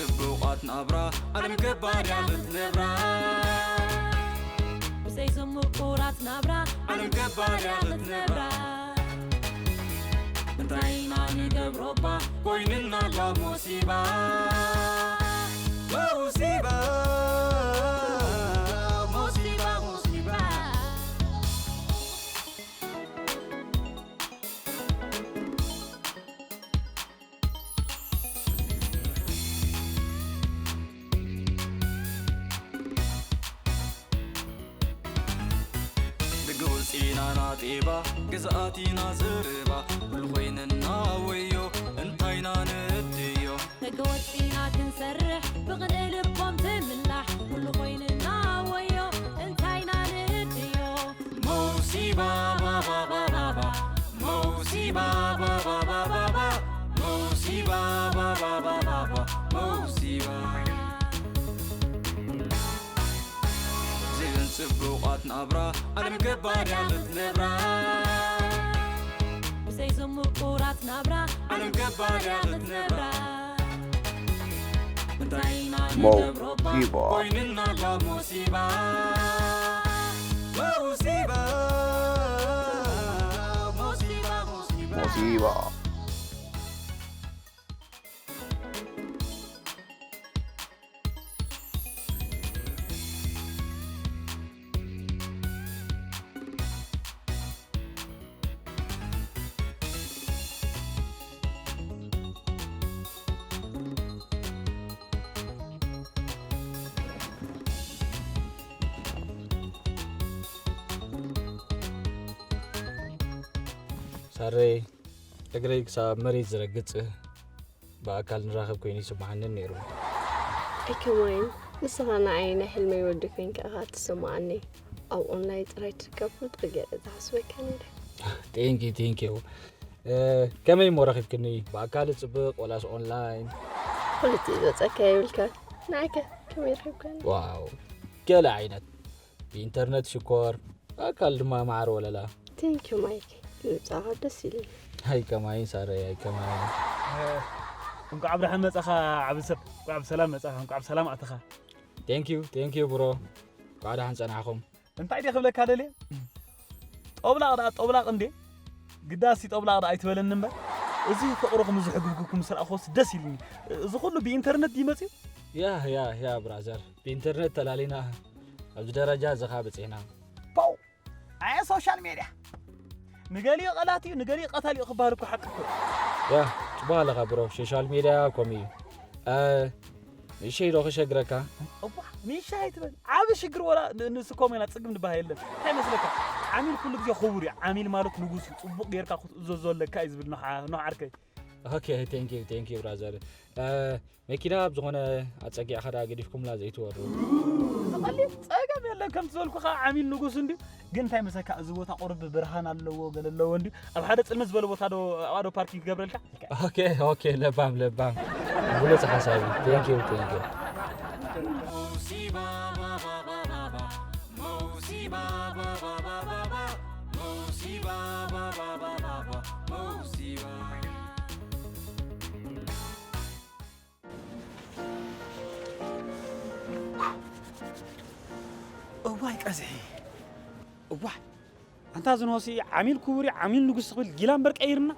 ጽቡቓት ናብራ ዓለም ገባር እያ ክትነብራ። ብዘይ ዝምቁራት ናብራ ዓለም ገባር እያ ክትነብራ። እንታይ ኢና ንገብሮ እባ ኮይንና ኣሎ ሙሲባ። ሙሲባ፣ ሙሲባ፣ ሙሲባ። ደገ ወፂና ናጤባ፣ ግዝኣት ኢና ዘረባ፣ ኩሉ ኮይንና ወዮ፣ እንታይና ንእድዮ። ደገ ወፂና ክንሰርሕ፣ ብቕንኢ ልቦም ትምላሕ፣ ኩሉ ኮይንና ወዮ፣ እንታይና ንእድዮ። ሙሲባ፣ ባባ፣ ባባ፣ ባባ፣ ሙሲባ፣ ባባ፣ ባባ፣ ባባ፣ ሙሲባ፣ ባባ፣ ባባ፣ ባባ፣ ሙሲባ። ብዘይን ጽቡቓት ናብራ ዓለም ገባር እያ ክትነብራ። ብዘይ ዝምቁራት ናብራ ዓለም ገባር እያ ክትነብራ። እንታይ ኢና ንገብሮ እባ ሞሲባ። ኮይንና ኣሎ ሙሲባ። ሙሲባ፣ ሙሲባ፣ ሙሲባ። ሙሲባ። ሳረይ፣ እግረይ ክሳብ መሬት ዝረግጽ ብኣካል ንራኸብ ኮይኑ ይስምዓንን ነይሩ። ኣይከማይን፣ ንስኻ ንዓይ ናይ ሕልመይ ወዲ ኮይንካ ኢኻ ትስምዓኒ። ኣብ ኦንላይን ጥራይ ትርከብ ፍልጥ ገለ ዝሓስበካ ነይረ። Thank you, thank you። እ፣ ከመይ እሞ ረኺብክኒ? ብኣካል ጽብቕ ወላስ ኦንላይን? ክልቲኡ ዝወጸካ የብልካን። ንዓይከ ከመይ ረኺብካኒ? ዋው፣ ገለ ዓይነት። ብኢንተርነት ሽኮር፣ ብኣካል ድማ ማዕረ ወለላ። Thank you ማይክ፣ ምምጻእኻ ደስ ኢሉኒ። ኣይከማይን ሳረይ፣ ኣይከማይን። እንኳዕ ብደሓን መጻኻ ዓቢ ሰብ፣ እንኳዕ ብሰላም መጻኻ፣ እንኳዕ ብሰላም ኣተኻ። Thank you፣ thank you ብሮ። እንኳዕ ደሓን ጸናሕኹም። እንታይ ድየ ክብለካ ደልየ? ጦብላቕ ደኣ ጦብላቕ እንዴ? ግዳሲ ጦብላቕ ደኣ ኣይትበለኒ እምበር፣ እዚ ፍቕርኹም፣ እዚ ሕግግኩም ምስ ረኣኹስ ደስ ኢሉኒ። እዚ ኩሉ ብኢንተርነት ድዩ መጺኡ? ያ፣ ያ፣ ያ ብራዘር፣ ብኢንተርነት ተላሊና ኣብዚ ደረጃ እዚ ኸኣ በጺሕና። ፖው! ኣየ ሶሻል ሜድያ! ንገሊኡ ቀላቲኡ፣ ንገሊኡ ቀታሊኡ ክበሃል እኮ ሓቂ እኮ እዩ። ያ፣ ጽቡቕ ኣለኻ ብሮ፣ ሶሻል ሜድያ ከምኡ እዩ። እ፣ ንእሸይ ዶ ክሸግረካ? እዋ፣ ንእሸይ ኣይትበል። ዓቢ ሽግር ወላ ን-፣ ንስኮም ኢና ጽግም ንበሃል የለን። እንታይ መስለካ? ዓሚል ኩሉ ግዜ ክቡር እዩ። ዓሚል ማለት ንጉስ እዩ። ጽቡቕ ጌርካ ክትእዘዞ ኣለካ እዩ ዝብል ኖሕ፣ ኖሕ ዓርከይ። ኦኬ፣ thank you፣ thank you ብራዘር። እ፣ መኪና ኣብ ዝኾነ ኣጸጊዕኻ ደኣ ገዲፍኩምላ ዘይትወርዱ። እዚ ቀሊል ጸገም የለን። ከምቲ ዝበልኩኻ ዓሚል ንጉስ እንድዩ። ግን እንታይ መስለካ? እዚ ቦታ ቁሩብ ብርሃን ኣለዎ፣ ገለ ኣለዎ እንድዩ። ኣብ ሓደ ጽልምት ዝበለ ቦታ ዶ፣ ኣብኣ ዶ ፓርኪንግ ክገብረልካ? ኦኬ፣ ኦኬ፣ ለባም፣ ለባም። ብሉጽ ሓሳብ እዩ። Thank you፣ thank you። እዋይ ቀዝሒ፣ እዋይ። ኣንታ ዝንሆሲ ዓሚል ክቡር እዩ፣ ዓሚል ንጉስ ክብል ጊላ እምበር ቀይርና።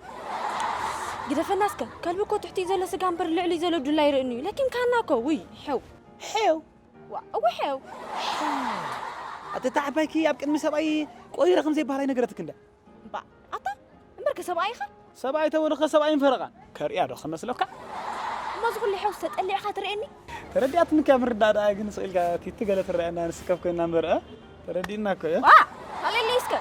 ግደፈና እስከ፣ ከልቢ እኮ ትሕቲ ዘሎ ስጋ እምበር ልዕሊ ዘሎ ዱላ ይርእን እዩ። ለኪምካና እኮ፣ ውይ፣ ሐው። ሐው? ዋ፣ እወ ሐው። ኣቲ እታ ዓባይኪ ኣብ ቅድሚ ሰብኣይ ቆይረ ከም ዘይበሃል ኣይነገረትክ እንደ? እምባ፣ ኣታ፣ እምበርከ ሰብኣይ ኢኻ? ሰብኣይ ተበልኸ ሰብኣይን ፈረቓን። ከርእያ ዶ ክመስለካ? እሞ እዚ ኩሉ ሐውስ ተጠሊዕኻ ትርእየኒ? ተረዲኣትኒ እኮ ምርዳእ ደኣ ግን ስቕ ኢልካ ቲቲ ገለ ትረኣየና ንስከፍ ኮይና እምበር፣ እ? ተረዲእና እኮ፣ እ? ዋ! ሃሌሉያ እስከ።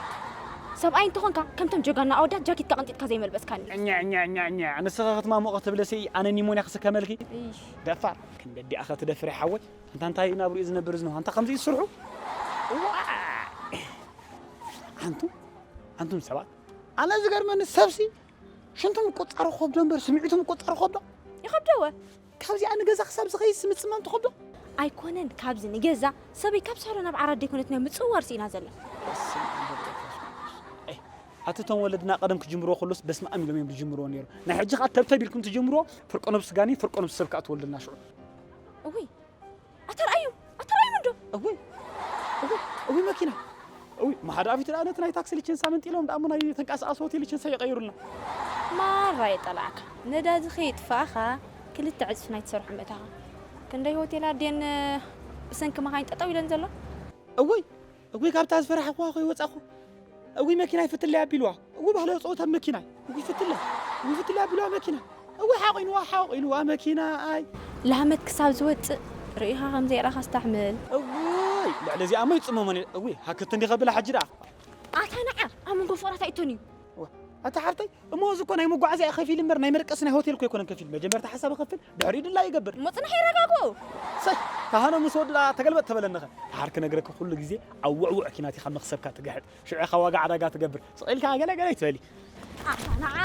ሰብኣይ እንተኾንካ ከምቶም ጀጋና ኣወዳት ጃኬትካ ቀንጢጥካ ዘይመልበስካኒ። እኛ፣ እኛ፣ እኛ፣ እኛ። ንስኻ ክትማሞቐ ትብለሲ ኣነ ኒሞንያ ክስከመልኪ? እሽ። ደፋር። ክንደዲኣ ኸ ትደፍሪ ሓወይ? ኣንታ እንታይ ናብርኡ ዝነብር ዝንሆ? ኣንታ ከምዚ ይስርሑ? እዋ! ኣንቱም፣ ኣንቱም ሰባት፣ ኣነ ዝገርመኒ ሰብሲ ሽንቱ ምቁጻሩ ክኸብዶ እምበር ስምዒቱ ምቁጻሩ ክኸብዶ? ይኸብዶ እወ። ካብዚኣ ንገዛ ክሳብ ዝኸይድ ምጽማም ትኸብዶ? ኣይኮነን፣ ካብዚ ንገዛ ሰበይ ካብ ሳሎን ናብ ዓራት ደይኮነት ናይ ምጽውዋር ስኢና ዘላ። በስመ ኣብ ወወልድ ወመንፈስ ቅዱስ። ኣይ፣ ኣቲ እቶም ወለድና ቀደም ክጅምርዎ ከሎስ በስመ ኣብ ኢሎም እዮም ዝጅምርዎ ነይሮም። ናይ ሕጂ ኸኣ ተብተብ ኢልኩም ትጅምርዎ፣ ፍርቆ ነብሲ ጋኔን ፍርቆ ነብሲ ሰብ ከኣ ትወልዱልና ሽዑ። እውይ ኣተርኣዩ ኣተርኣዩ እንዶ እውይ እውይ እውይ መኪና እውይ ማሓዳ ኣፊት ደኣ ነቲ ናይ ታክሲ ሊቸንሳ መንጢሎም ደኣ እሞ ናይ ተንቀሳቐሲ ሆቴል ሊቸንሳ ይቐይሩልና። ማራ የጠላዕካ ነዳዲ ከይጥፋእኻ ክልተ ዕፅፊ ናይ ትሰርሖ ምእታኻ። ክንደይ ሆቴላት ድየን ብሰንኪ መኻይን ጠጠው ኢለን ዘሎ? እውይ እውይ ካብታ ዝፈራሕኩዋ ከይወፃኹ እውይ መኪና ይፍትለይ ኣቢልዋ። እውይ ባህላዊ ፀወታ መኪና እውይ ፍትለይ እውይ ፍትለይ ኣቢልዋ መኪና እውይ ሓቂንዋ ሓቂንዋ መኪና ኣይ ላህመት ክሳብ ዝወፅእ ርኢኻ ከም ዘይረኻ ስታሕምል። እውይ ልዕሊ እዚኣ እሞ ይፅመሞን እየ። እውይ ሃክት እንዲ ከብላ ሕጂ ደኣ ኣታ ንዓ ኣብ መንጎ ፍቕራት ኣይቶን እዩ። እዋ፣ ኣታ ሓፍተይ እሞ እዚ እኮ ናይ መጓዓዝያ ከፊል እምበር ናይ መደቀሲ ናይ ሆቴል እኮ ኣይኮነን ከፊል። መጀመርታ ሓሳብ ከፍል ድሕሪኡ ድላ ይገብር። እሞ ፅናሕ ይረጋግኦ። ሰይ ካህኖ ምስ ወድላ ተገልበጥ ተበለንኸ። ተሓር ክነግረካ ኩሉ ግዜ ኣብ ውዕውዕ ኪናት ኢኻ መኽሰብካ ትግሕጥ። ሽዑ ኢኻ ዋጋ ዕዳጋ ትገብር። ስቕ ኢልካ ገለ ገለ ይትበሊ። ኣታ ንዓ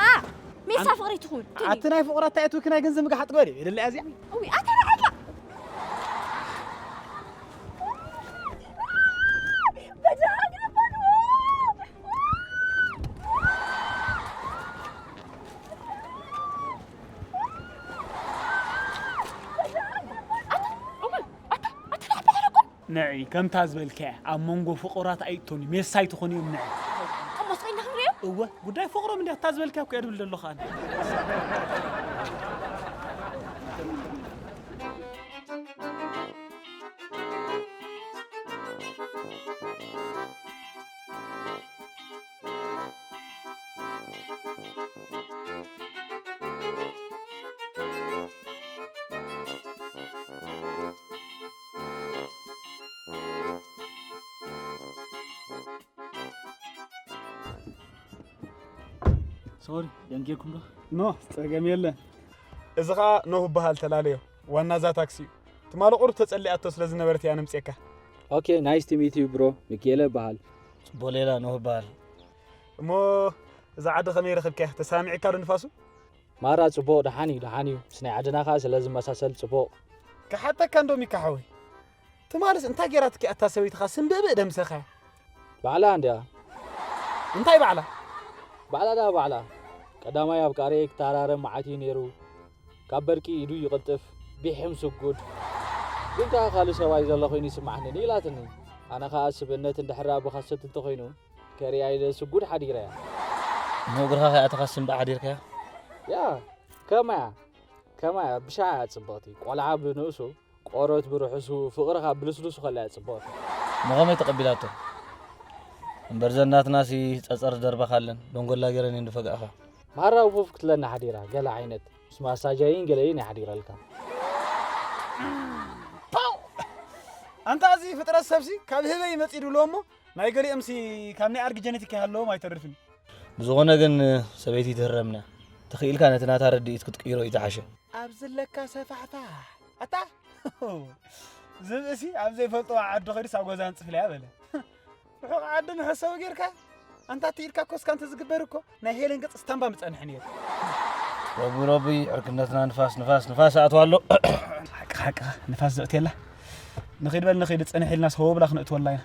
ሜሳ ፍቕሪ ትኹን። ኣቲ ናይ ፍቕራት እንታይ እትውኪ ናይ ገንዘብ ምግሓጥ ግበሪ። የደለያ እዚኣ። እዊ ኣታ ንዓካ። በጃ ሃገር በልዎ። ንዒ ከምታ ዝበልካያ ኣብ መንጎ ፍቑራት ኣይእቶን እዩ ሜሳ ኣይትኾን እዮም ንዒ። እሞ ስቕ ኢልና ክንሪኦ? እወ ጉዳይ ፍቕሮም እንድያ እታ ዝበልካያ እኮ እየ ድብል ዘለኹ ኣነ። ሶሪ ደንጌኩም ዶ? ኖ ጸገም የለን። እዚ ኸኣ ኖህ በሃል ተላለዮ ዋና እዛ ታክሲ እዩ። ትማሊ ቁሩብ ተጸሊኣቶ ስለ ዝነበረት እያ ነምጽየካ። Okay, nice to meet you, bro. ሚኪኤለ እበሃል። ጽቡቕ ሌላ ኖህ እበሃል። እሞ እዛ ዓዲ ከመይ ረኽብካያ? ተሳሚዕካ ዶ ንፋሱ? ማራ ጽቡቕ ደሓን እዩ ደሓን እዩ ምስ ናይ ዓድና ከኣ ስለ ዝመሳሰል ጽቡቕ። ክሓተካ እንዶ ሚካ ሓወይ ትማልስ እንታይ ጌራትኪ ኣታ ሰበይትኻ ስምብእብእ ደምሰኻያ? ባዕላ እንድያ። እንታይ ባዕላ? ባዕላ ደኣ ባዕላ። ቀዳማይ ኣብ ቃርየይ ክተሃራረም መዓት እዩ ነይሩ። ካብ በርቂ ኢዱ ይቕልጥፍ፣ ቢሒም ስጉድ። ግን ከኣ ካልእ ሰብኣይ ዘሎ ኮይኑ ይስምዓኒ ኢላትኒ። ኣነ ከኣ ስብእነት እንድሕር ደኣ ብኻሰት እንተኾይኑ ከርእያ ኢለ ስጉድ ሓዲረያ። እሞ እግርኻ ከይኣተኻ ስምባእ ሓዲርካያ? ያ፣ ከማያ፣ ከማያ፣ ብሻዓ እያ ጽብቕቲ። ቆልዓ ብንእሱ ቆርበት ብርሑሱ ፍቕርኻ ብልስሉሱ ከላ እያ ጽብቕቲ። ንኸመይ ተቐቢላቶ? እምበር ዘን ናትናሲ ጸጸር ዝደርበኻለን ደንጎላ ገይረን እየን ዝፈግኣኻ። ማራ ውፉፍ ክትለኒ ሓዲራ ገለ ዓይነት ምስ ማሳጃይን ገለይን እያ ሓዲረልካ። ፓው! ኣንታ እዚ ፍጥረት ሰብሲ ካብ ህበይ መጺኡ ድብልዎ እሞ ናይ ገሊኦምሲ ካብ ናይ ኣድጊ ጀነቲክ ይሃለዎም ኣይተርፍን። ብዝኾነ ግን ሰበይቲ ይትህረምና። ተኽኢልካ ነቲ ናታ ርድኢት ክትቅይሮ እዩ ዝሓሸ። ኣብ ዝለካ ሰፋሕፋሕ ኣታ ዝብእሲ ኣብ ዘይፈልጥዋ ዓዲ ኸይዱስ ኣብ ገዛ ኣንጽፍለያ በለ። ርሑቕ ዓዲ መሐሰዊ ጌርካ ኣንታ እቲ ኢድካ ኮስካ እንተ ዝግበር እኮ ናይ ሄለን ገጽ ስታምባ ምጸንሐ ነይሩ። ረቢ ረቢ ዕርክነትና ንፋስ ንፋስ ንፋስ ኣእትዋ ኣሎ። ሓቂ ሓቂ ንፋስ ዘእትየላ ንኺድ በል ንኺድ ጽንሕ ኢልናስ ሆ ብላ ክነእትወላ ኢና።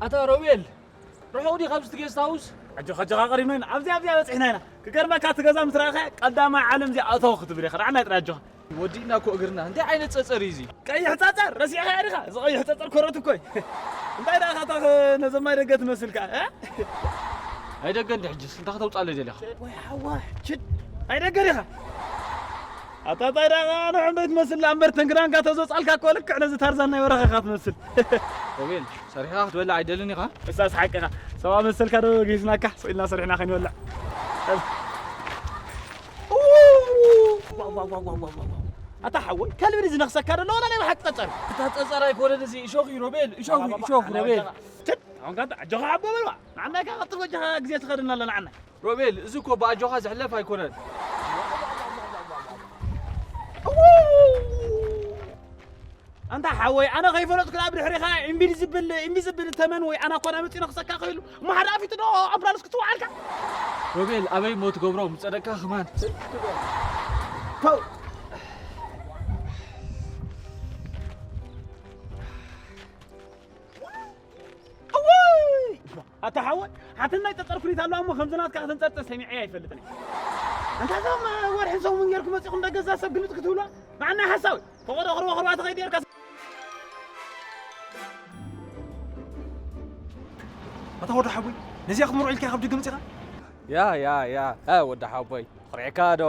ኣታ ሮቤል ርሑቕ ድዩ ካብዚ እቲ ጌስት ሃውስ? ኣጆኻ ኣጆኻ ቀሪብና ኢና ኣብዚኣ ኣብዚኣ በፂሕና ኢና ክገርመካ እቲ ገዛ ምስ ረኣኻያ ቀዳማይ ዓለም እዚኣ ኣእተኹ ክትብል ኢኻ ንዓናይ ጥራይ ኣጆኻ። ወዲእና እኮ እግርና እንታይ ዓይነት ፀፀር እዩ እዚ? ቀይሕ ፀፀር ረሲዕኻያ ዲኻ እዚ ቀይሕ ፀፀር ኮረት እኮ እዩ። እንታይ ደኣ ካታ ነዞም ናይ ደገ ትመስል ከኣ እ? ናይ ደገ እንዲ ሕጅስ እንታይ ከተውፃለይ ደሊኻ? ወይ ሓዋ ችድ ናይ ደገ ዲኻ? ኣታ እንታይ ደኣ ንዕንዶ ትመስል እምበር ተንግራንጋ ተዘውፃልካ እኮ ልክዕ ነዚ ታርዛን ናይ በረኻ ኢኻ ትመስል። ሮቤል ሰሪሕኻ ክትበልዕ ኣይደልን ኢኻ? እሳስ ሓቅኻ ሰብኣ መሰልካ ዶ ገይስናካ ስቕ ኢልና ሰሪሕና ከይንበልዕ። ኣታ ሓወይ ከልቢ ዝነኽሰካ ደሎ ወላ ናይ ብሓቂ ጸጸር እታ ጸጸር ኣይኮነን እዚ እሾኽ እዩ ሮቤል እሾኽ እዩ እሾኽ ሮቤል ኣጆኻ ዓቦ በልዋ ንዓናይ ከኣ ቀጥል ወጃኻ ግዜ ትኸደና ኣላ ንዓናይ ሮቤል፣ እዚ እኮ ብኣጆኻ ዝሕለፍ ኣይኮነን። ኣንታ ሓወይ፣ ኣነ ከይፈለጥኩ ኣብ ድሕሪኻ እምቢ ዝብል፣ እምቢ ዝብል ተመን ወይ ኣናኮና መጺኡ ንኽሰካ ክህሉ፣ እሞ ሓደ ኣፊቱ ዶ ኣምቡላንስ ክትውዓልካ? ሮቤል፣ ኣበይ እሞ ትገብሮ ምጸደቅካ ከማን። ተው። እውይ! ኣታ ሓወይ፣ ሓትናይ ጠጠር ኩኒት ኣለዋ እሞ ከምዚ ናትካ ከተንጸርጽር ሰሚዐያ ኣይፈልጥን እየ። ኣንታ እዞም ወርሒ ሰሙን ጌርኩም መጺኹም ደገዛ ሰብ ግልብጥ ክትብልዋ? መዓናይ ሓሳዊ፣ ፈቐዶ ክርቦ ክርባ ትኸይድ ጌርካ። ኣታ ወዲ ሓወይ፣ ነዚኣ ክትመርዖ ኢልካ ካብ ደገ መጺኻ? ያ፣ ያ፣ ያ፣ እ፣ ወዲ ሓወይ፣ ክርዕካ ዶ?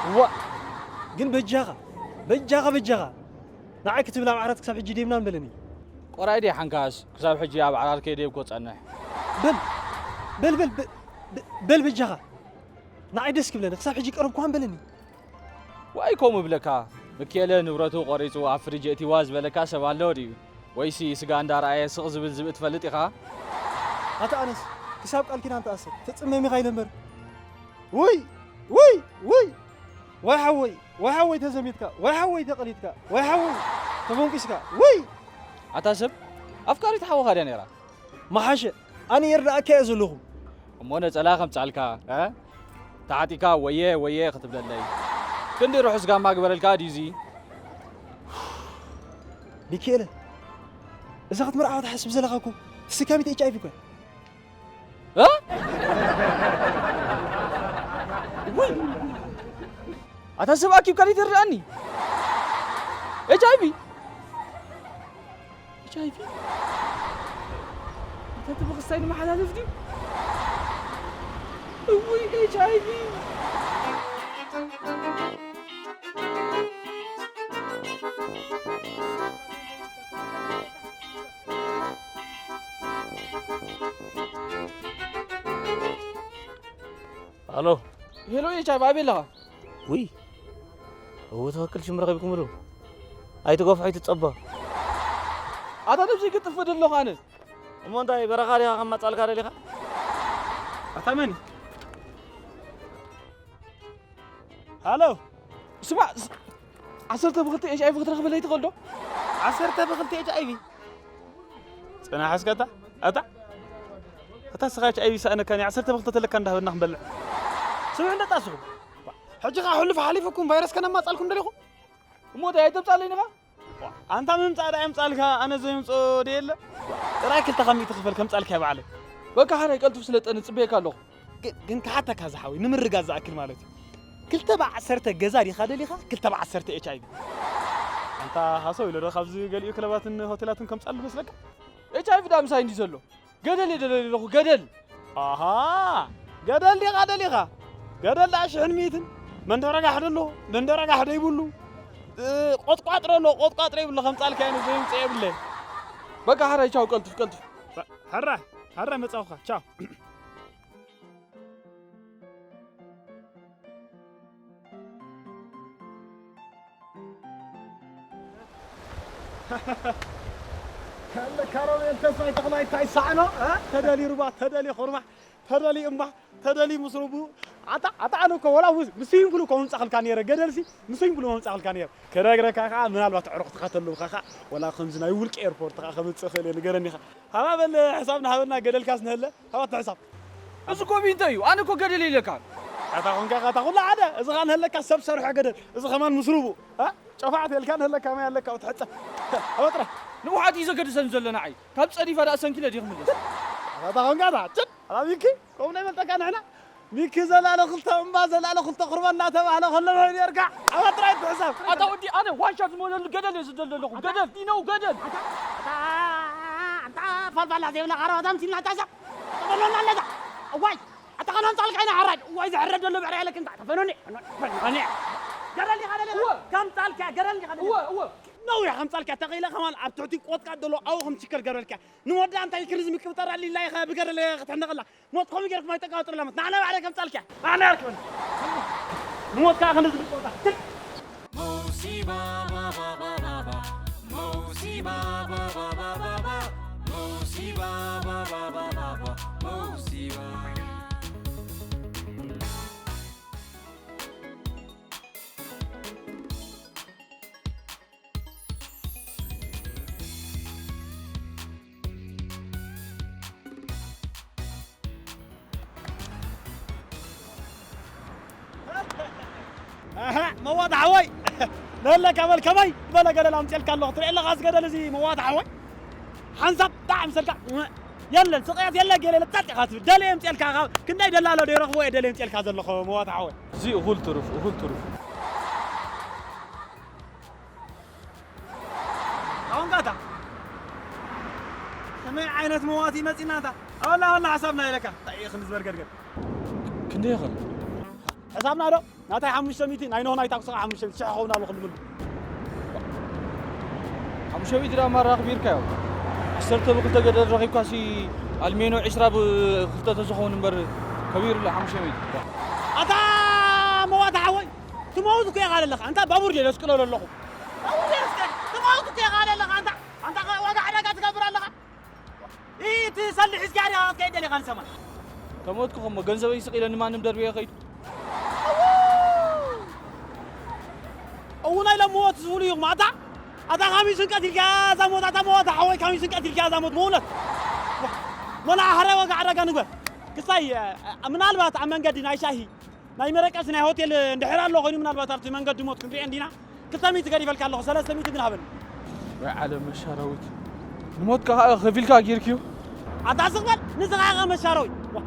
እዋ፣ ግን በጃኻ፣ በጃኻ፣ በጃኻ፣ ንዓይ ክትብል ኣብ ዓራት ክሳብ ሕጂ ደይምናን በለኒ። ቆራይ ደይ ሓንካስ፣ ክሳብ ሕጂ ኣብ ዓራት ከይደይብኮ ጸንሕ። በል፣ በል፣ በል፣ በ-፣ በ-፣ በል በጃኻ፣ ንዓይ ደስ ክብለኒ፣ ክሳብ ሕጂ ቀረብኩኻን በለኒ። ዋይ ከምኡ እብለካ፣ ምክኤለ ንብረቱ ቆሪጹ ኣብ ፍሪጅ እቲዋ ዝበለካ ሰብ ኣሎ ድዩ? ወይሲ ስጋ እንዳረኣየ ስቕ ዝብል ዝብኢ ትፈልጥ ኢኻ? ኣታ ኣነስ፣ ክሳብ ቃል ኪዳን ትኣስር፣ ተጽመም ኢኻ ኢለ እምበር። ውይ! ውይ! ውይ! ዋይ ሓወይ! ዋይ ሓወይ ተዘሚትካ! ዋይ ሓወይ ተቐሊድካ! ዋይ ሓወይ ተፈንቂስካ! ውይ! ኣታ ሰብ፣ ኣፍቃሪት ሓውኻ ድያ ነይራ? መሓሸ፣ ኣነ የርድኣካ እየ ዘለኹ። እሞ ነጸላ ከምጽኣልካ፣ እ? ተዓጢካ ወየ ወየ ክትብለለይ። ክንዲ ርሑስ ጋማ ግበረልካ ድዩ እዚ? ሚካኤለ፣ እዛ ክትምርዓዋ ትሓስብ ዘለኻ እኮ ተሰካሚት ኤች ኣይ ቪ እኮ እያ። እ? ውይ! ኣታ ሰብ ኣኪብካ ዘይትርድኣኒ? ኤች ኣይ ቪ? ኤች ኣይ ቪ? ኣታ እቲ ብኽስታይ ንመሓላለፍ ድዩ? እውይ፣ ኤች ኣይ ቪ! ኣሎ። ሄሎ፣ ኤች ኣይ ቪ ኣበይ ኣለኻ? ውይ፣ እዎ፣ ትኽክል ሽም ረኺብኩምሉ። ኣይትገፍሖ፣ ኣይትጸቦ። ኣታ ነብሰይ ክጥፍእ ደለኹ ኣነ። እሞ እንታይ በረኻ ዲኻ ከማጻልካ ደሊኻ? ኣታ መን? ሃሎ። ስማዕ፣ ስ-፣ ዓሰርተ ብኽልተ ኤች ኣይ ቪ ክትረኽበለይ ትኽእል ዶ? ዓሰርተ ብኽልተ ኤች ኣይ ቪ? ጽናሕ እስከ ኣታ፣ ኣታ፣ ኣታ ስኻ ኤች ኣይ ቪ ሰኣነካኒ፣ ዓሰርተ ብኽልተ ተለካ እንዳሃበና ክንበልዕ። ስምዑ እንደ ጣስኹም። ሕጂ ኸኣ ሕሉፍ ሓሊፉኩም ቫይረስ ከነማጻልኩም ደሊኹም? እሞ እንታይ ኣይተምጻለይን ኢኻ? ኣንታ ምምጻእ ደኣ የምጻልካ፣ ኣነ ዘይምጽኦ ደየለ። ጥራይ ክልተ ካብ ሚእቲ ክፈል ከምጻልካ እየ ባዕለይ። በቃ ሓራይ ቀልጥፍ ስለጠ ንጽበየካ ኣለኹ። ግ-፣ ግን ክሓተካ ዝሓወይ፣ ንምርጋጽ ዝኣክል ማለት እዩ። ክልተ ብዓሰርተ ገዛ ዲኻ ደሊኻ፣ ክልተ ብዓሰርተ ኤች ኣይ ቪ። ኣንታ ሃሰው ኢለ ዶ ካብዚ ገሊኡ ክለባትን ሆቴላትን ከምጻሉ መስለካ? ኤች ኣይ ቪ ዳ ምሳይ እንዲ ዘሎ? ገደል እየ ደለሊ ኣለኹ፣ ገደል። ኣሃ፣ ገደል ዲኻ ደሊኻ? ገደል ደኣ ሽሕን ሚእትን። መን ተረጋሕ ደሎ፣ መን ደረጋሕ ደይብሉ። እ፣ ቆጥቋጥሮ ኣሎ፣ ቆጥቋጥሮ ይብሎ፣ ከምጻልካ እየ፣ ዘይምጽእ የብለይ። በቃ፣ ሕራይ፣ ቻው፣ ቀልጥፍ፣ ቀልጥፍ። ሕራይ፣ ሕራይ መጻኹኻ፣ ቻው። ከለካ ሮቤል ተስፋይ ተኽላይ እንታይ ሳዕኖ፣ እ? ተደሊ ሩባ፣ ተደሊ ኹርማሕ፣ ተደሊ እምባ፣ ተደሊ ምስሩቡ። ኣታ፣ ኣታ ኣነ እኮ ወላ ምስ፣ ምስ ስዊሚንግ ፑል እኮ ምምጻእክልካ ነይረ፣ ገደልሲ ምስ ስዊሚንግ ፑል ምምጻእክልካ ነይረ። ክነግረካ ከኣ ምናልባት ኣዕሩኽትኻ ተለውኻ ከኣ ወላ ከምዚ ናይ ውልቂ ኤርፖርት ከኣ ከምጽእ እኽእል እየ፣ ንገረኒ ኢኻ። ሃባ በል ሕሳብ ንሃበና፣ ገደልካስ ንሀለ፣ ሃባ ትሕሳብ። እዚ እኮ ቢንቶ እዩ፣ ኣነ እኮ ገደል ኢለካ። ኣታ ኾንካ፣ ኣታ ኩሉ ሓደ፣ እዚ ኸኣ ንሀለካ ሰብ ሰርሖ ገደል፣ እዚ ኸማን ምስሩቡ፣ እ? ጨፋዕት የልካ ንሀለካ ማይ ኣለካ፣ ወትሐጸ። ሃባ ጥራሕ። ንውሓት እዩ ዘገድሰን ዘሎ ንዓይ። ካብ ጸዲፋ ደኣ ሰንኪለ ድየ ክምለስ? ኣታ ኾንካ፣ ኣታ፣ ጭድ፣ ኣታ ሚኪ፣ ከምኡ ናይ መልጠካ ንሕና። ሚኪ ዘላለ ክልተ እምባ፣ ዘላለ ክልተ ቁርባ እናተባህለ ከሎ፣ ምሕን የርጋዕ። ኣባ ጥራይ ትሕሳብ። ኣታ ወዲ፣ ኣነ ዋን ሻት ዝሞለሉ ገደል እየ ዝደሊ ዘለኹ። ኣታ ገደል፣ ዲነው ገደል። ኣታ፣ ኣታ፣ ኣታ፣ ፋልፋላ ዘይብላ ቃረባ ታምሲልና ታሳ። ተበሎና ኣለዛ። እዋይ፣ ኣታ ከኖም ጻልካ ኢና ሓራጅ። እዋይ፣ ዝሕረድ ዘሎ ብዕራይ ኣለክ እንታ። ተፈኖኒ፣ ፈኖኒ። ገደል ዲኻ ደለኻ? እወ። ከም ጻልካ፣ ገደል ዲኻ ደለኻ? እወ፣ እወ። ነዊሕ ከም ጻልካ ተቐኢለ ከማን ኣብ ትሕቲ ቆጥቃጥ ዘሎ ኣው ከም ችከር ገረልካ። ንወዳ እንታይ ክርዝ ምክብጠራ ሊላ ኢኻ ብገደል ክትሕነቐላ። ሞት ከምኡ ጌርኩም ኣይተቃወጥሩላ ሞት። ንዓና ባዕለ ከምጻልካ። ንዓና ያርክበን። ንሞት ከኣ ክንዲ ዝብል ጸወታ። ትክ! መውሲባ ባባባባባ፣ መውሲባ ባባባባባ፣ መውሲባ ባባባባባ፣ መውሲባ። ኣሃ፣ መዋታ ሓወይ። ለለካ በል ከመይ ዝበለ ገደል ኣምፅኤልካ ኣለኹ። ትርኢ ኣለኻ እዚ ገደል እዚ መዋታ ሓወይ። ሓንሳብ ጣዕ ምሰልካ የለን፣ ስቕያት የለ፣ ገለ የለ፣ ጸጥ ኢኻ ትብል። ደለ የምፅኤልካ ካብ ክንደይ ደላሎ ዶ ይረኽቦ እየ ደለ የምፅኤልካ ዘለኹ መዋታ ሓወይ። እዚ እኹል ትሩፍ፣ እኹል ትሩፍ። ኣወንጋታ። ከመይ ዓይነት መዋቲ መጺና እንታ? ኣላ፣ ኣላ፣ ሓሳብና ኢለካ። እንታይ እዩ ክንዝበር ገርገር? ክንደይ ይኽእል? ሕሳብና ዶ? ናታይ ሓሙሽተ ሚእቲ፣ ናይ ኖህ ናይ ታክሲ ኸዓ ሓሙሽተ ሚእቲ፣ ሽሕ ክኸውን ኣሎ ኩሉ ምሉ። ሓሙሽተ ሚእቲ ደኣ ማራ ኣኽቢርካዮ። ዓሰርተ ብክልተ ገደል ረኺብካሲ ኣልሜኖ ዕስራ ብክልተ ተዝኸውን እምበር ከቢሩ ኣሎ ሓሙሽተ ሚእቲ። ኣታ መዋታ ሓወይ፣ ትመውት እኮ ኢኻ ዘለኻ። ኣንታ ባቡር ድየ ዘስቅሎ ዘለኹ? ባቡር ድየ ዘስቅሎ? ትመውት እኮ ኢኻ ዘለኻ ኣንታ። ኣንታ ኸ ዋጋ ዕዳጋ ትገብር ኣለኻ? እቲ ሰልዲ ሒዝካ ዲኻ ክትከይድ ደሊኻ ንሰማይ? ተሞትኩ ኸሞ ገንዘበይ ስቕ ኢለ ንማንም ደርብየ ኸይዱ። እውነይ ለምዎት ዝብሉ ኢኹም። ኣታ፣ ኣታ ካሚሱን ቀቲልካ እዛ ሞት፣ ኣታ መዋታ ሓወይ ካሚሱን ቀቲልካ እዛ ሞት፣ ብእውነት። መላ ሕራይ ዋጋ ዕዳጋ ንግበር። ክሳይ፣ ምናልባት ኣብ መንገዲ ናይ ሻሂ ናይ መረቀሲ ናይ ሆቴል እንድሕር ኣሎ ኮይኑ ምናልባት ኣብቲ መንገዲ ሞት ክንሪኦ እንዲና። ክልተ ሚእቲ ገዲፈልካ ኣለኹ፣ ሰለስተ ሚእቲ ግን ሃበኒ። ወይ ዓለም መሻረዊት። ንሞትካ ከኣ ከፊልካ ጌርክዮ። ኣታ ስቕ በል፣ ንስኻ ኢኻ መሻረዊ። ዋ፣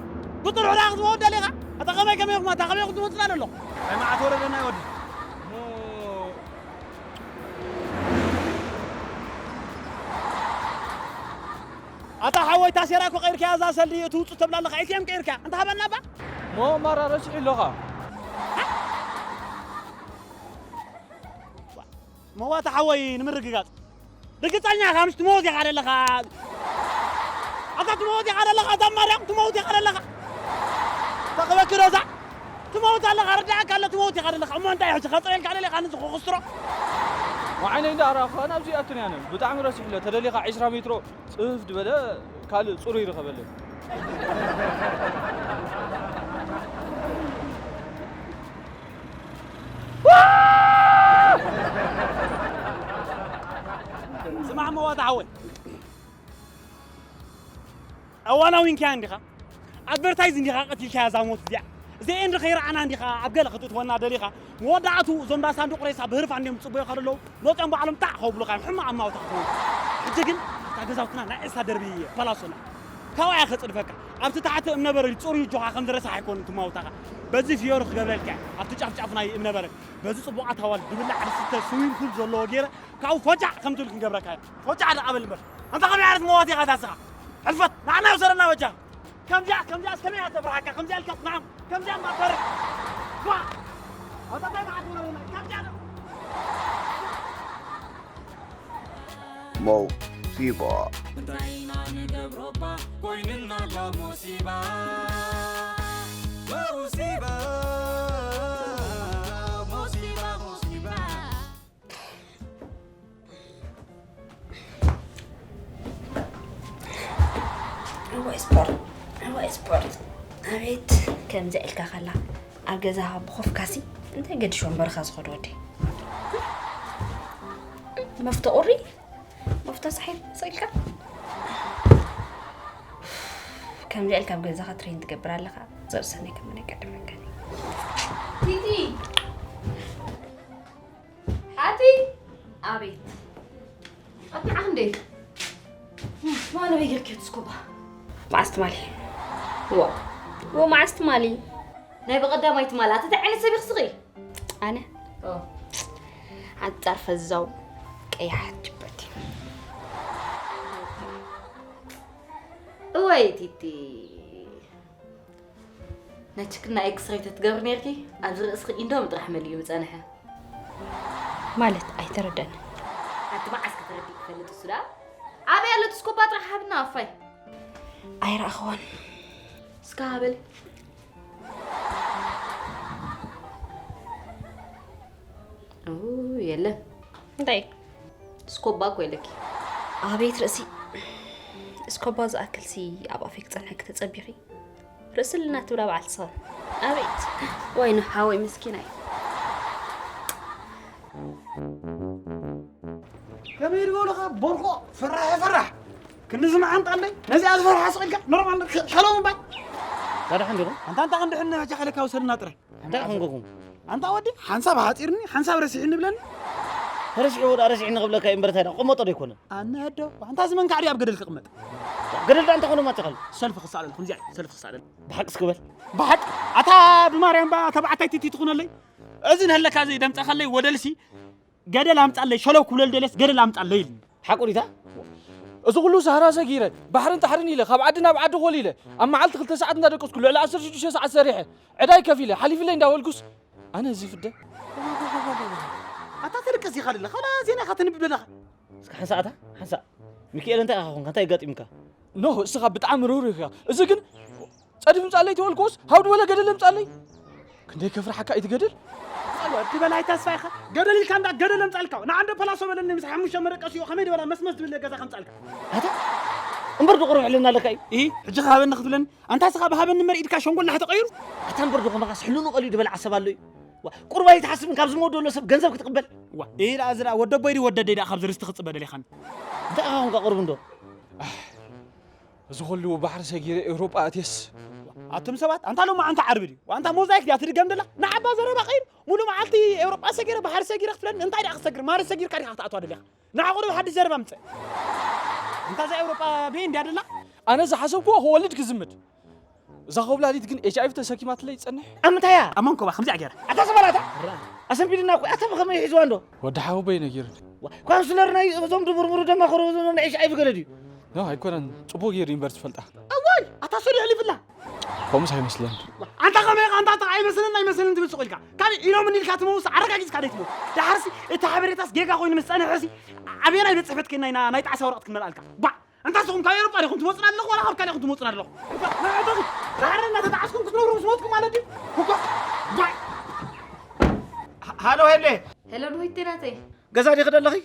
ብጥርሑ ዳኣ ክትመውት ደሊኻ? ኣታ ከመይ ከመይ ኢኹም፣ ኣታ ከመይ ኢኹም ትመውት ኣለኹ? ናይ መዓት ወረደና ይወዲ። ኣታ ሓወይ፣ ታሴራ እኮ ቀይርካያ እዛ ሰልዲ፣ እቲ ውጹእ ተብላ ኣለኻ፣ ኤ ቲ ኤም ቀይርካያ። እንተ ሃበና እባ። ሞ ማራ ረሲሑ ኣለኻ። መዋታ ሓወይ፣ ንምርግጋጽ። ርግጸኛ ኢኻ፣ ምሽ ትመውት ኢኻ ደለኻ። ኣታ ትመውት ኢኻ ደለኻ፣ ኣታ ማርያም ትመውት ኢኻ ደለኻ። ተኽበኪ ሮዛ፣ ትመውት ኣለኻ፣ ርዳእካ ኣሎ፣ ትመውት ኢኻ ደለኻ። እሞ እንታይ ሕጂ ከጽረየልካ ደሊኻ፣ ንዚ ክኹስትሮ? ንዓይነይ እንዳ ኣራኸ ናብዚ ኣትን ያነ። ብጣዕሚ ረሲሕለ፣ ተደሊኻ ዕስራ ሜትሮ ጽፍ ዝበለ ካልእ ጽሩይ ይርኸበለይ። ስማዕ መዋታ ሓወይ፣ እዋናዊ እንኪያ እንዲኻ፣ ኣድቨርታይዝ እንዲኻ ቀቲልካያ እዛ ሞት እዚኣ። እዚ ኤንድ ከይረኣና እንዲኻ ኣብ ገለ ክትእትወና ደሊኻ። መወዳእቱ እዞም ዳ ሳንዱቕ ሬሳ ብህርፋ እንዲዮም ዝጽበዩኻ ዘለዉ። መጺኦም ባዕሎም ታዕ ከብሉኻ እዮም፣ ሕማቕ ኣማውታ ክትኸውን። ሕጂ ግን ኣብታ ገዛውትና ናይ ዕስራ ደርቢ ፓላሶ ኣላ። ካብኣ እያ ከጽድፈካ። ኣብቲ ታሕቲ እምነበረድ ጽሩይ እጆኻ ከም ዝረሳሕ ኣይኮኑን ትማውታኻ። በዚ ፍዮሪ ክገብረልካ እየ። ኣብቲ ጫፍጫፍ ናይ እምነበረድ። በዚ ጽቡቓት ኣዋልድ ዝብላዕ ዝስተ ስዊሚንግ ፑል ዘለዎ ገይረ ካብኡ ፎጫዕ ከም ትብል ክንገብረካ እየ። ፎጫዕ ደኣ በል እምበር። ኣንታ ከመይ ዓይነት መዋቲ ኢኻ እታ ስኻ? ሕልፈት፣ ንዓና ውሰደና በጃኻ። ከምዚኣ፣ ከምዚኣስ ከመይ እያ ተፍርሓካ? ከምዚኣ ኢልካስ ንዓም፣ ከምዚኣ እምበር ፈርሕ። ዋ! ኣታ እንታይ መዓት ወረ ወረ፣ ከምዚኣ ዶ? ሞሲባ። እንታይ ኢና ንገብሮ እባ ኮይንና ኣሎ ሞሲባ። ሞሲባ፣ ሞሲባ፣ ሞሲባ። እዋይ ስፖርት፣ እዋይ ስፖርት። ኣቤት ከምዚ ኢልካ ከላ ኣብ ገዛኻ ብኾፍካሲ እንታይ ገድሽ ወንበርኻ ዝኸዶ ወዲ? መፍቶ ቁሪ፣ መፍቶ ሳሒል ስቕ ኢልካ። ከምዚ ኢልካ ኣብ ገዛኻ ትሬን ትገብር ኣለኻ። ዘርሰነይ ከመን ኣይቀድመካን እዩ። ቲቲ! ሓቲ! ኣቤት። ኣጥንዓኽ እንዴ? ማን በይ ጌርክዮ ትስኮባ? መዓስ ትማሊ? ዋ። ዎ መዓስ ትማሊ? ናይ ብቐዳማይ ትማሊ። ኣቲ እንታይ ዓይነት ሰብ ኢኺ ስኺ? ኣነ? ኦ። ኣንጻር ፈዛው ቀያሕ ጅበቲ። እወይ ቲቲ። ነችክና ኤክስሬይ ተትገብሪ ነርኪ፣ ኣብዚ ርእስኺ ኢንዶም ጥራሕ መሊኡ ምጸንሐ። ማለት ኣይተረደን። ኣቲ መዓስ ከተረዲ ክፈልጥ እሱ ደኣ? ኣበይ ኣሎ ትስኮባ ጥራሕ ሃብና ኣፋይ። ኣይረኣኽዋን። እስካ ሃበል። ኡ፣ የለን። እንታይ? ስኮባ እኮ የለኪ። ኣቤት ርእሲ። ስኮባ ዝኣክልሲ ኣብ ኣፈይ ክጸንሐኪ ተጸቢኺ? ርእሲ ኣለና ትብላ በዓልቲ ስኻ። ኣቤት። ወይኑ ሓወይ ምስኪናይ። ከመይ ዝበሉኻ ቦርኮ ፈራሕ ፈራሕ። ክንዚ መዓንጣ ኣለይ ነዚኣ ዝፈርሓ ስቕ ኢልካ ኖርማል ሸሎ ምባል። ዳድሕን ዲኹም? ኣንታ ኣንታ ክንድሕን ነባጃ ከለካ ውሰድና ጥራይ። እንታይ ኮንኩኹም? ኣንታ ወዲ ሓንሳብ ሓፂርኒ ሓንሳብ ረሲሕኒ ብለኒ። ተረሲሑ ወዳ ረሲሕኒ ክብለካ እዩ እምበር እንታይ ደኣ ቅመጦ ዶ ኣይኮነን? ኣነ ዶ ኣንታ እዚ መንካዕ ድዩ ኣብ ገደል ክቕመጥ? ገደል ደኣ እንተኾነ ማቸኸል ሰልፊ ክሳለል ከምዚኣ እዩ ሰልፊ ክሳለል። ብሓቂ እስክበል። ብሓቂ ኣታ ብማርያም ባ ተባዕታይ ቲቲ ትኹነለይ። እዚ ንህለካ እዚ ደምፀኸለይ ወደልሲ ገደል ኣምጻለይ ሸለው ክብለል ደለስ ገደል ኣምጻለይ ኢልኒ። ሓቁ ዲታ? እዚ ኩሉ ሳህራ ሰጊረ ባሕርን ጣሕርን ኢለ ካብ ዓዲ ናብ ዓዲ ኮል ኢለ ኣብ መዓልቲ ክልተ ሰዓት እንዳደቀስኩ ልዕሊ ዓሰርተ ሽዱሽተ ሰዓት ሰሪሐ ዕዳይ ከፊለ ሓሊፍለይ እንዳበልኩስ ኣነ እዚ ፍደ ኣታ ተደቀስ ኢኻ ደለኻ ወላ ዜና ኢኻ ተንብብ ደለኻ። እስከ ሓንሳእ ኣታ ሓንሳእ ሚካኤል እንታይ ኢኻ ኮንካ እንታይ ገጢምካ? ኖ እስኻ ብጣዕሚ ርህሩህ ኢኻ። እዚ ግን ጸድፊ ምጻለይ ተበልኩስ ሃው ድበለ ገደል ምጻለይ። ክንደይ ከፍርሓካ እዩ ትገድል። ጸሎ እቲ በላይ ተስፋ ኢኻ ገደል ኢልካ እንዳ ገደል ምጻልካ ንዓንደ ፐላሶ በለኒ ምስ ሓሙሽተ መደቀሲኡ ከመይ ድበላ መስመስ ድብል ገዛ ከምጻልካ። ኣታ እምበር ድቕሩብ ሕልና ኣለካ እዩ። ኢ ሕጂ ሃበኒ ክትብለኒ ኣንታ ስኻ ብሃበኒ መር ኢድካ ሸንጎላ ተቐይሩ። ኣታ እምበር ድኾ መኻስ ሕልኑ ቀልዩ ድበል ዓሰብ ኣሎ እዩ። ዋ፣ ቁርባይ ትሓስብን ካብ ዝመወዶ ዘሎ ሰብ ገንዘብ ክትቕበል። ዋ፣ ኢላ ዝራ ወደ ቦይዲ ወደ ደይዳ ካብ ዝርስቲ ክጽበ ደሊኻን። እንታይ ኢኻ ኮንካ ቁርብ እንዶ? እዚ ኩሉ ባሕሪ ሰጊረ ኤውሮጳ ኣትየስ። ኣቱም ሰባት ኣንታ ሎማዓንቲ ዓርቢ ድዩ ኣንታ ሞዛይክ ድያ ትድገም ደላ ንዓባ ዘረባ ቀይሩ ሙሉ መዓልቲ ኤውሮጳ ሰጊረ ባሕሪ ሰጊረ ክትብለኒ እንታይ ድኣ ክትሰግር ማሪ ሰጊርካ ዲኻ ክትኣትዋ ደሊኻ ንዓ ቁሩብ ሓድሽ ዘረባ ምጽእ ኣንታ እዛ ኤውሮጳ ቤ እንድያ ደላ ኣነ ዝሓሰብክዎ ክወልድ ክዝምድ እዛ ኮብላሊት ግን ኤች ኣይቪ ተሰኪማትለይ ይጸንሕ ኣምንታያ ኣመንኮባ ከምዚኣ ገይራ ኣታ ዝበላታ ኣሰንቢድና እኮ ኣታ ብኸመይ ሒዝዋ እንዶ ወዲ ሓወቦይ ነጊሩኒ ካውንስለር ናይ እዞም ድቡርቡሩ ደማ ኮረዞም ናይ ኤች ኣይቪ ገለ ድዩ ኖ ኣይኮነን ጽቡቅ ገይሩ ዩኒቨርሲቲ ፈልጣ እዋይ ኣታ ሰዲሕ ሊፍላ ከምኡስ ኣይመስለን ኣንታ ከመይ ኢኻ ኣንታ ኣይመስልን ኣይመስልን ትብል ስቕ ኢልካ ካሊእ ኢሎምን ኢልካ ትመውስ ኣረጋጊጽካ ደይ ትመውስ ደሓርሲ እቲ ሓበሬታስ ጌጋ ኮይኑ ምስ ጸንሐሲ ኣበየናይ ቤት ጽሕፈት ከይድና ኢና ናይ ጣዕሳ ወረቐት ክንመልኣልካ ባ ኣንታ ንስኹም ካብ ኤውሮጳ ዲኹም ትመጹና ኣለኹ ዋላ ካብ ካልእ ኢኹም ትመጹና ኣለኹ ዳሕር እናተጣዓስኩም ክትነብሩ ምስ ሞትኩም ማለት ድዩ ሃሎ ሄሌ ሄሎ ንሆይቴ ናተይ ገዛ ዲኺ ደለኺ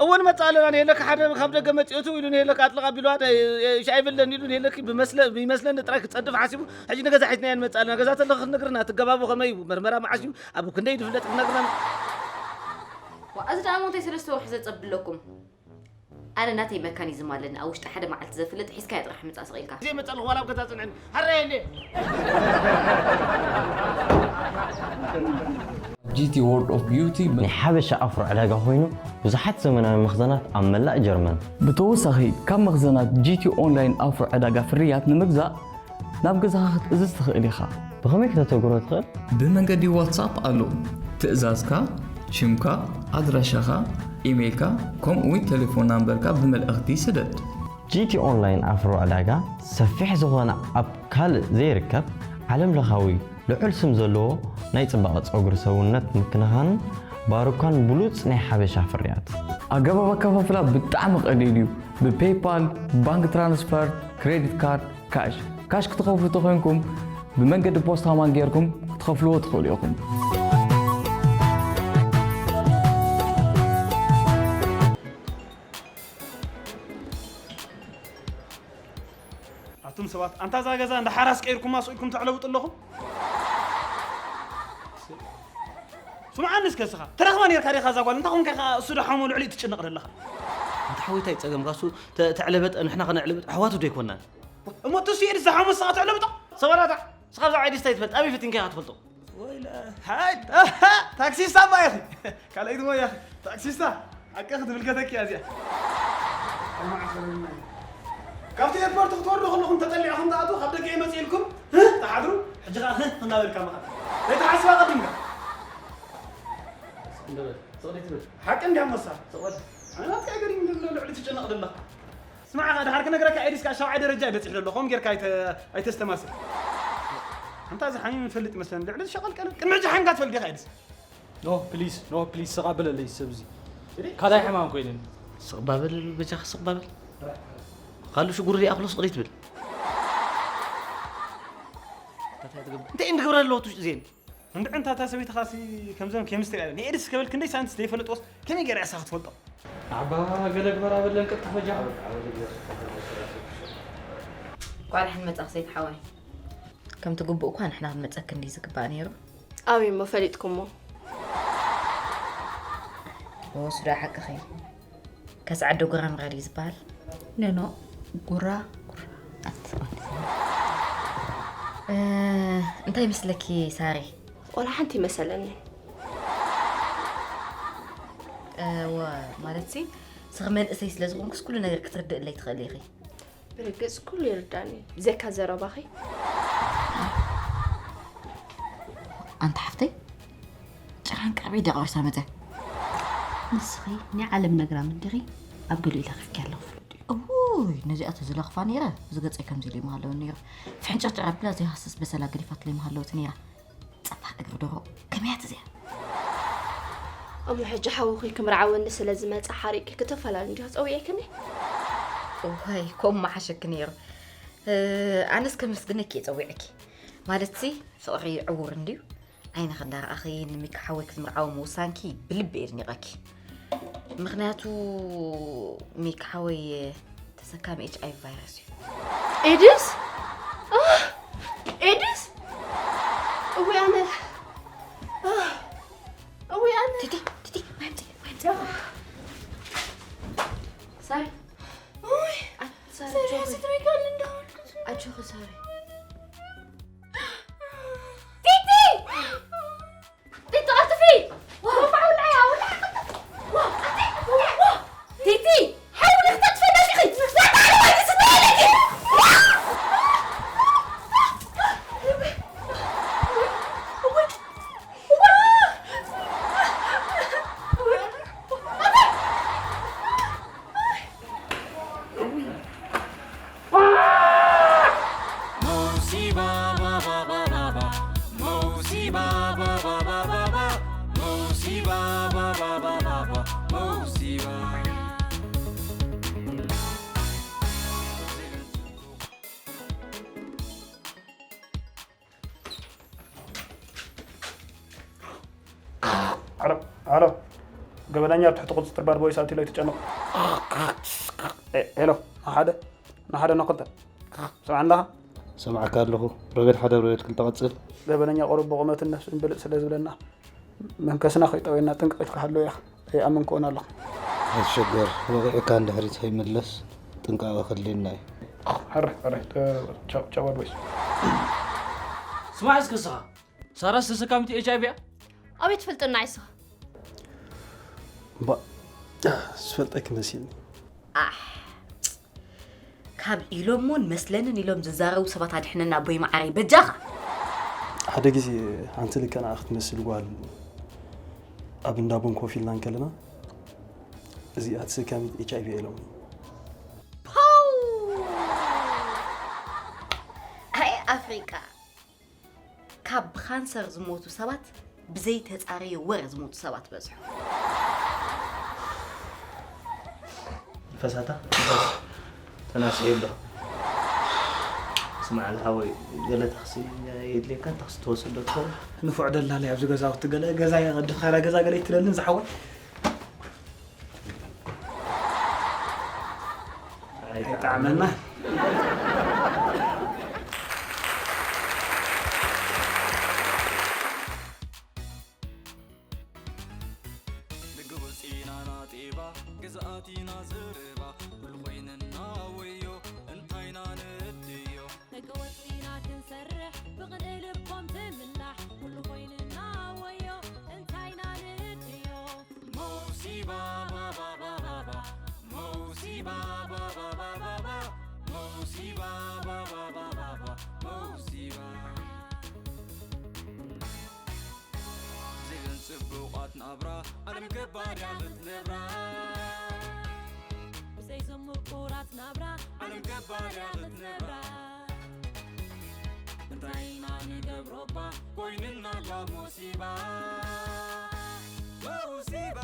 እወ ንመጽእ ኣለና ንሄለኪ ሓደ ካብ ደገ መጺኡ ትው ኢሉ ንሄለኪ ኣጥልቕ ኣቢልዋ ሻይ ብለን ኢሉ ንሄለኪ ብመስለ ይመስለኒ ጥራይ ክጸድፍ ሓሲቡ ሕጂ ንገዛ ሒዝናዮ ንመጽእ ኣለና ገዛ ተለኺ ክትነግርና ትገባቡ ከመይ እዩ መርመራ መዓስ እዩ ኣብ ክንደይ ድፍለጥ ክትነግርና እዚ ደኣ ሞተይ ሰለስተ ወርሒ ዘጸብለኩም ኣነ ናተይ መካኒዝም ኣለኒ ኣብ ውሽጢ ሓደ መዓልቲ ዘፍልጥ ሒዝካዮ ጥራሕ ምጻእ ስቕ ኢልካ። ዘይመጸልኹ ዋላ ኣብ ገዛ ጽንዕኒ። ሓራይ የለ። ጂቲ ወርልድ ኦፍ ቢዩቲ ናይ ሓበሻ ኣፍሮ ዕዳጋ ኮይኑ ብዙሓት ዘመናዊ መኽዘናት ኣብ መላእ ጀርመን። ብተወሳኺ ካብ መኽዘናት ጂቲ ኦንላይን ኣፍሮ ዕዳጋ ፍርያት ንምግዛእ ናብ ገዛኻ ክትእዝዝ ትኽእል ኢኻ። ብኸመይ ከተተግብሮ ትኽእል? ብመንገዲ ዋትሳፕ ኣሎ። ትእዛዝካ፣ ሽምካ፣ ኣድራሻኻ፣ ኢሜይልካ፣ ከምኡውን ቴሌፎን ናምበርካ ብመልእኽቲ ስደድ። ጂቲ ኦንላይን ኣፍሮ ዕዳጋ ሰፊሕ ዝኾነ ኣብ ካልእ ዘይርከብ ዓለምለኻዊ ልዑል ስም ዘለዎ ናይ ጽባቐ ጸጉሪ ሰውነት ምክንኻንን ባሩካን ብሉጽ ናይ ሓበሻ ፍርያት። ኣገባብ ኣከፋፍላ ብጣዕሚ ቀሊል እዩ። ብፔይፓል፣ ባንክ ትራንስፈር፣ ክሬዲት ካርድ፣ ካሽ ካሽ ክትኸፍሉ ተኾይንኩም ብመንገዲ ፖስታ ማን ጌርኩም ክትኸፍልዎ ትኽእሉ ኢኹም። ኣቱም ሰባት ኣንታ እዛ ገዛ እንዳ ሓራስ ቀይርኩማ ስኢልኩም ተዕለውጡ ኣለኹም። ስምዓኒ እስከ እስኻ ትረኽባ ኔርካ ዲኻ እዛ ጓል እንታይ ኾንካ ኢኻ እሱ ዶ ሓሙ ልዕሊ ትጭነቕ ዘለኻ። ኣንታ ሓወይታይ ጸገምካ እሱ ተዕለበጠ ንሕና ከነዕለበጥ ኣሕዋቱ ዶ ኣይኮናን። እሞ እሱ የድስ ዝሓሙ ንስኻ ትዕለብጦ። ሰበራታ ንስኻ ብዛዕባ ኤዲስ እንታይ ትፈልጥ ኣበይ ፈቲንካ ኢኻ ትፈልጦ። ወይለ ሃይ ታክሲስታ እባ ኢኺ ካልኣይቲ ሞያ ታክሲስታ ሓቂ ክትብል ከተኪያ እዚኣ። ኣይመዓሰለና እዩ። ካብቲ ኤርፖርት ክትወርዱ ከለኹም ተጠሊዕኹም ትኣትዉ ካብ ደገ ይመጽእ ኢልኩም ትሓድሩ ሕጂ ኸዓ እናበልካ ምኻድ ዘይትሓስባ ቀዲምካ። ሓቂ እንዲያ መሳ ኣነ ናትካ ኣይገርም ልዕሊ ትጨነቕ ዘለኻ። ስማዕ፣ ድሓር ክነግረካ ኤዲስ ካብ ሻብዓይ ደረጃ እዩ በጺሑ ዘሎ። ከምኡ ጌርካ ኣይተ-፣ ኣይተስተማስል። ኣንታ እዚ ሓሚሙ ይፈልጥ ይመስለኒ። ልዕሊ ዝሸቐል ቀለም ቅድሚ ሕጂ ሓሚምካ ትፈልጥ ዲኻ ኤዲስ? ኖ ፕሊስ፣ ኖ ፕሊስ፣ ስቕ በለለይ ሰብ እዚ። ካልኣይ ሕማም ኮይኑኒ። ስቕ ባበል በጃኻ ስቕ ባበል። ካልእ ሽጉሪ ሪኣ ክሎ ስቕ ዘይትብል። እንታይ ትገብር? እንታይ እንድግብረ ኣለዎ ትውሽጢ ዜን? እንድዒ እንታ እታ ሰበይትኻሲ ከምዘን ኬሚስትሪ እያ። ንኤድስ ክብል ክንደይ ሳይንቲስት ዘይፈለጥዎስ ከመይ ገይራ እያ እሳ ክትፈልጦ? ኣባ ገለ ግበራ በለን ቅልጥፍ በጃኻ። እንኳዕ ደሓን መጻእኺ ሰይቲ ሓወይ። ከምቲ ግቡእ እኳ ንሕና ክንመጸኪ እንድዩ ዝግባእ ነይሩ። ኣበይ እሞ ፈሊጥኩሞ? ወስዶ ሓቅኺ። ከስዓዶ ጉራ ምራድ እዩ ዝበሃል። ነኖ ጉራ። እ፣ እንታይ ይመስለኪ ሳሪ? ቆልዓ ሓንቲ ይመሰለኒ። እወ፣ ማለት ሲ ስኽ መንእሰይ ስለ ዝኾንኩስ ኩሉ ነገር ክትርድእለይ ትኽእሊ ኢኺ። ብርግጽ ኩሉ ይርዳኒ። ዘካ ዘረባኺ ኣንታ ሓፍተይ፣ ጭራን ቅርበይ ደቂ ርሳ መጸ። ንስኺ ናይ ዓለም ነግራም እንዲኺ ኣብ ገሊኡ ለኺፍኪ ኣለኹ ፍሉጥ እዩ። እውይ፣ ነዚኣ ተዝለኽፋ ነይረ፣ እዚ ገጸይ ከምዚ ኢሉ ይመሃለወኒ ነይሩ። ፍሕንጭርጭር ኣቢላ ዘይሃስስ በሰላ ገዲፋትለይ መሃለወት ነይራ። ጸፋሕ እግሪ ደርሆ፣ ከመይ እያ እዚኣ? እሞ ሕጂ ሓውኺ ክምርዓወኒ ስለ ዝመጸ ሓሪቂ ክተፈላለ እንዲኻ ጸዊዕክኒ። እዋይ፣ ከምኡ ምሓሸኪ ነይሩ። እ፣ ኣነስ ከመስግነኪ እየ ጸዊዐኪ። ማለትሲ ፍቕሪ ዕውር እንድዩ። ዓይንኺ እንዳረኣኺ ንሚካ ሓወይ ክትምርዓዊ ምውሳንኪ ብልቢ እየ ድኒቐኪ። ምኽንያቱ ሚካ ሓወይ ተሰካሚ ኤች ኣይ ቪ ቫይረስ እዩ። ኤድስ? ኣህ! ኤድስ? እውይ ኣነ። ኣህ! እውይ ኣነ። ቲቲ፣ ቲቲ፣ ማይ ኣምጺ፣ ማይ ኣምጺ። ሳሪ፣ እውይ። ሳሪ፣ ሳሪ ጆቢ። ስትሪክ ኣለ እንዳበልኩት። ኣጆኺ ሳሪ። ቲቲ! ቲቲ ቀልጥፊ! ዋ፣ ዋ፣ ውልዓያ፣ ውልዓያ፣ ቀልጥፊ! ዋ፣ ኣቲ፣ ዋ፣ ዋ! ቲቲ! ሓውሊ ክተጥፍእና ዲኺ? ዋ፣ ዋ፣ ዋ፣ ዋ፣ ዋ! ኣሎ ኣሎ፣ ገበነኛ ኣብ ትሕቲ ቁፅፅር ባር ቦይስ ኣትዩ ኣይትጨነቕ። ሄሎ፣ ንሓደ ንሓደ ንክልተ ስምዓኒ ኣለኻ? ሰምዓካ ኣለኹ። ሮቤል ሓደ ሮቤል ክልተ ቀጽል። ገበነኛ ቁሩብ ብቑመትን ነፍስን ብልጥ ስለ ዝብለና መንከስና ከይጠወየና ጥንቅቕ ኢልካ ሃሎ ኢኻ። ኣይኣመንክዎን ኣለኹ። ኣይትሸገር፣ ወቒዕካ ንድሕሪት ከይምለስ ጥንቃቐ ከድልየና እዩ። ሕራይ ሕራይ፣ ቻው ቻው ባር ቦይስ። ስማዕ እስኪ ንስኻ፣ ሳራስ ተሰካሚት ኤች ኣይ ቪ እያ? ኣበይ ትፈልጠና ኢኻ? እምባእ ዝፈልጠኪ መሲልኒ። ኣሕ፣ ካብ ኢሎሞን መስለንን ኢሎም ዝዛረቡ ሰባት ኣድሕነና ኣቦይ መዓረይ በጃኻ። ሓደ ግዜ ሓንቲ ልክዕ ንዓ ክትመስል ጓል ኣብ እንዳ ቡን ኮፍ ኢልና እንከለና እዚኣ ተሰካሚት ኤች ኣይ ቪ ኢሎምኒ። ፓው! ኣይ ኣፍሪቃ፣ ካብ ብካንሰር ዝሞቱ ሰባት ብዘይተጻረየ ወረ ዝሞቱ ሰባት በዝሑ። ንፈሳታ ተናስሒ ኣሎ። ስማዕ ዝሓወይ፣ ገለ ታክሲ የድልየካ፣ ታክሲ ትወስድ ዶ ትኸውን? ንፉዕ ደላላይ ኣብዚ ገዛውቲ ገለ ገዛ የቐድም፣ ኻራ ገዛ ገለ ይትለልን ዝሓወይ። ኣይጠዓመና። ንግብፂ ኢና ናጤባ፣ ግዝኣት ኢና ዘረባ፣ ኩሉ ኮይንና ወዮ፣ እንታይና ንእድዮ። ደቂ ወፂና ክንሰርሕ፣ ብቕንኢ ልቦም ትምላሕ፣ ኩሉ ኮይንና ወዮ፣ እንታይና ንእድዮ። መውሲባ ባባባባባ፣ መውሲባ ባባባባባ፣ መውሲባ ባባባባባ፣ መውሲባ። ብዘይ ዘን ጽቡቓት ናብራ ዓለም ገባር እያ ክትነብራ። ብዘይ ዘን ምቁራት ናብራ ዓለም ገባር እያ ክትነብራ። እንታይ ኢና ንገብሮ እባ ኮይንና እባ ሙሲባ፣ ሙሲባ።